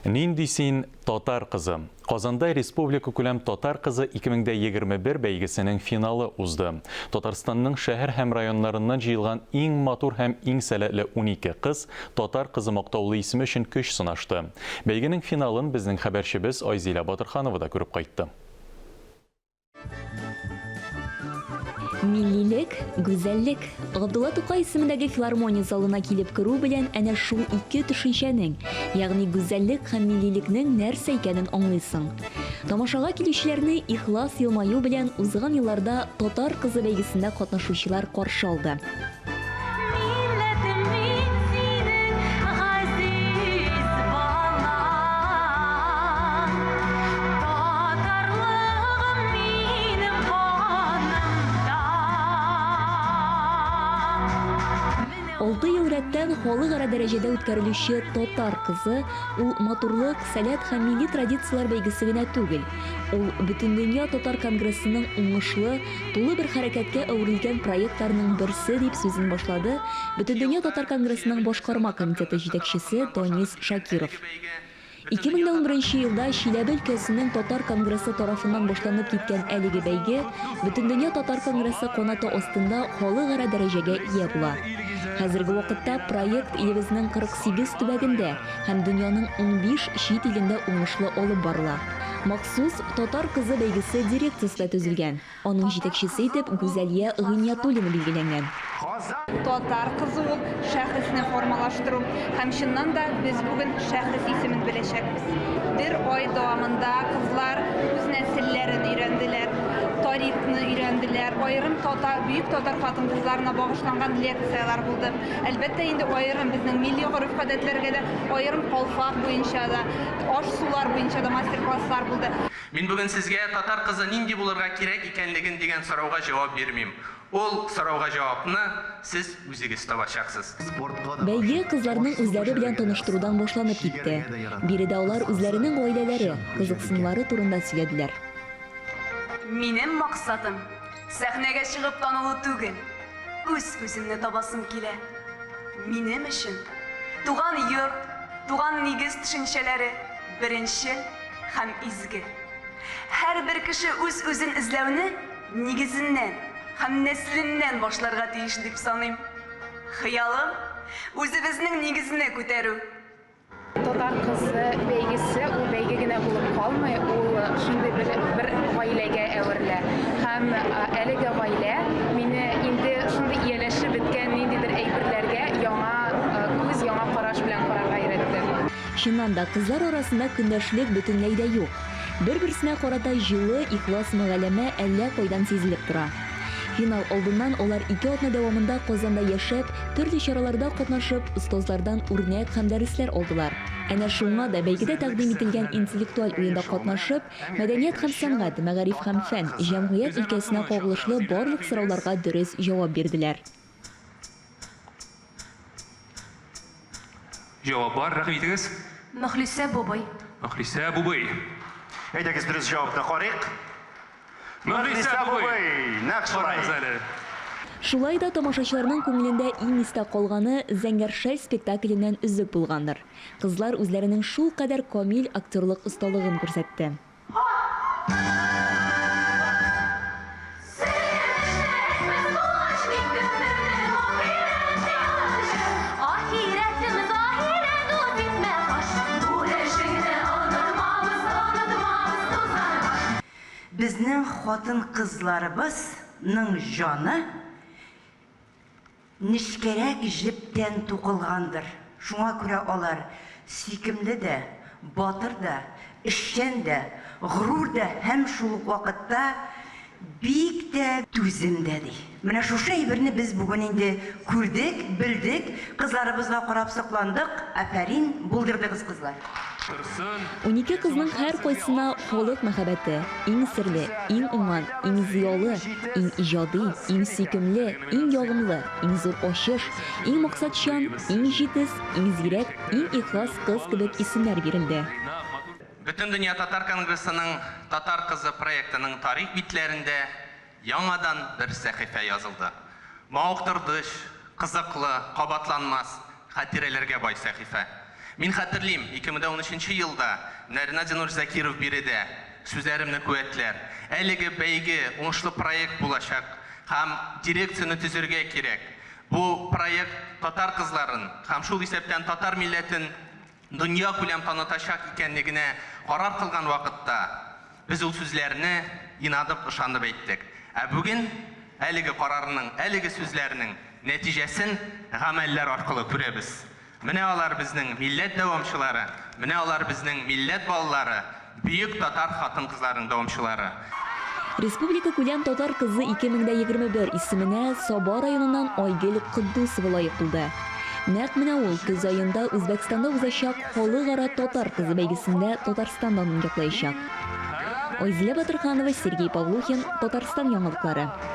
Нинди син татар кызы? Казанда республикакүләм Татар кызы 2021 бәйгесенең финалы узды. Татарстанның шәһәр һәм районнарыннан җыелган иң матур һәм иң сәләтле 12 кыз Татар кызы мактаулы исеме өчен көч сынашты. Бәйгенең финалын безнең хәбәрчебез Айзилә Батырханова да күреп кайтты. Миллилек, гүзәллек. Габдулла Тукай исемендәге филармония залына килеп керү белән әнә шул ике төшенчәнең, ягъни гүзәллек һәм миллилекнең нәрсә икәнен аңлыйсың. Тамашага килүчеләрне ихлас елмаю белән узган елларда Татар кызы бәйгесендә катнашучылар каршы алды. Милләтем мин синең газиз балаң, Татарлыгым минем канымда. Алты ел рәттән халыкара дәрәҗәдә үткәрелүче Татар кызы ул матурлык, сәләт һәм милли традицияләр бәйгесе генә түгел. Ул Бөтендөнья татар конгрессының уңышлы, тулы бер хәрәкәткә әверелгән проектларның берсе, дип сүзен башлады Бөтендөнья татар конгрессының башкарма комитеты җитәкчесе Данис Шакиров. 2011 елда Чиләбе өлкәсенең татар конгрессы тарафыннан башланып киткән әлеге бәйге Бөтендөнья татар конгрессы канаты астында халыкара дәрәҗәгә ия була. Хәзерге вакытта проект илебезнең 48 төбәгендә һәм дөньяның 15 чит илендә уңышлы алып барыла. Махсус Татар кызы бәйгесе дирекциясе дә төзелгән. Аның җитәкчесе итеп Гүзәлия Гыйниятуллина билгеләнгән. Татар кызы ул, шәхесне формалаштыру. Һәм чыннан да без бүген шәхес исемен беләчәкбез. Бер ай дәвамында кызлар үз нәселләрен өйрәнделәр, тарихны өйрәнделәр, аерым татар, бөек татар хатын-кызларына багышланган лекцияләр булды. Әлбәттә инде аерым безнең милли гореф-гадәтләргә дә, аерым калфак буенча да, аш-сулар буенча да мастер-класслар булды. Мин бүген сезгә татар кызы нинди булырга кирәк икәнлеген дигән сорауга җавап бирмим. Ул сорауга җавапны сез үзегез табачаксыз. Бәйге кызларның үзләре белән таныштырудан башланып китте. Биредә алар үзләренең гаиләләре, кызыксынулары турында сөйләделәр. Минем максатым, сәхнәгә чыгып танылу түгел, үз-үземне табасым килә. Минем өчен туган йорт, туган нигез төшенчәләре беренчел һәм изге. Һәрбер кеше үз-үзен эзләүне нигезеннән һәм нәселеннән башларга тиеш дип саныйм. Хыялым, үзебезнең нигезне күтәрү. Татар кызы бәйгесе ул бәйге генә булып калмый, ул шундый бер, бер гаиләгә әверелә. Һәм әлеге гаилә мине инде шундый ияләшеп беткән ниндидер әйберләргә яңа күз, яңа караш белән карарга өйрәтте. Чыннан да, кызлар арасында көндәшлек бөтенләй дә юк. Бер-берсенә карата җылы, ихлас мөгаләмә әллә кайдан сизелеп тора. Финал алдыннан алар ике атна дәвамында Казанда яшәп, төрле чараларда катнашып, остазлардан үрнәк һәм дәресләр алдылар. Әнә шуңа да бәйгедә тәкъдим ителгән интеллектуаль уенда катнашып, мәдәният һәм сәнгать, мәгариф һәм фән, җәмгыять өлкәсенә кагылышлы барлык сорауларга дөрес җавап бирделәр. Җавап бар, рәхим итегез. Мөхлисә Бубый. Мөхлисә Бубый. Әйдәгез, дөрес җавапны карыйк. Мөхлисә Бубый! Нәкъ шулай. Карагыз әле. Шулай да тамашачыларның күңелендә иң истә калганы Зәңгәр шәл спектакленнән өзек булгандыр. Кызлар үзләренең шулкадәр камил актерлык осталыгын күрсәтте. Безнең хатын-кызларыбыз ның җаны нечкәрәк җептән тукылгандыр. Шуңа күрә алар сөйкемле дә, батыр да, эшчән дә, горур да һәм шул ук вакытта бик тә түзем дә, ди. Менә шушы әйберне без бүген инде күрдек, белдек, кызларыбызга карап сокландык. Афәрин, булдырдыгыз, кызлар! 12 кызның һәркайсына халык мәхәббәте, иң серле, иң уңган, иң зыялы, иң иҗади, иң сөйкемле, иң ягымлы, иң зур ачыш, иң максатчан, иң җитез, иң зирәк, иң ихлас кыз кебек исемнәр бирелде. Бөтендөнья татар конгрессының Татар кызы проектының тарих битләрендә яңадан бер сәхифә язылды. Мавыктырдыч, кызыклы, кабатланмас, хатирәләргә бай сәхифә. Мин хәтерлим, 2013 елда менә Ренат Зиннур Закиров биредә сүзләремне куәтләр. Әлеге бәйге уңышлы проект булачак һәм дирекцияне төзергә кирәк. Бу проект татар кызларын һәм шул исәптән татар милләтен дөньякүләм танытачак икәнлегенә карар кылган вакытта без ул сүзләрне инанып, ышанып әйттек. Ә бүген әлеге карарның, әлеге сүзләрнең нәтиҗәсен гамәлләр аркылы күрәбез. Менә алар безнең милләт дәвамчылары, менә алар безнең милләт балалары, бөек татар хатын-кызларының дәвамчылары. Республика күләм Татар кызы 2021 исеменә Саба районыннан Айгөл Котдусова лаек булды. Нәкъ менә ул көз аенда Үзбәкстанда узачак Халыкара Татар кызы бәйгесендә Татарстан данын яклаячак. Айзилә Батырханова, Сергей Павлухин, Татарстан яңалыклары.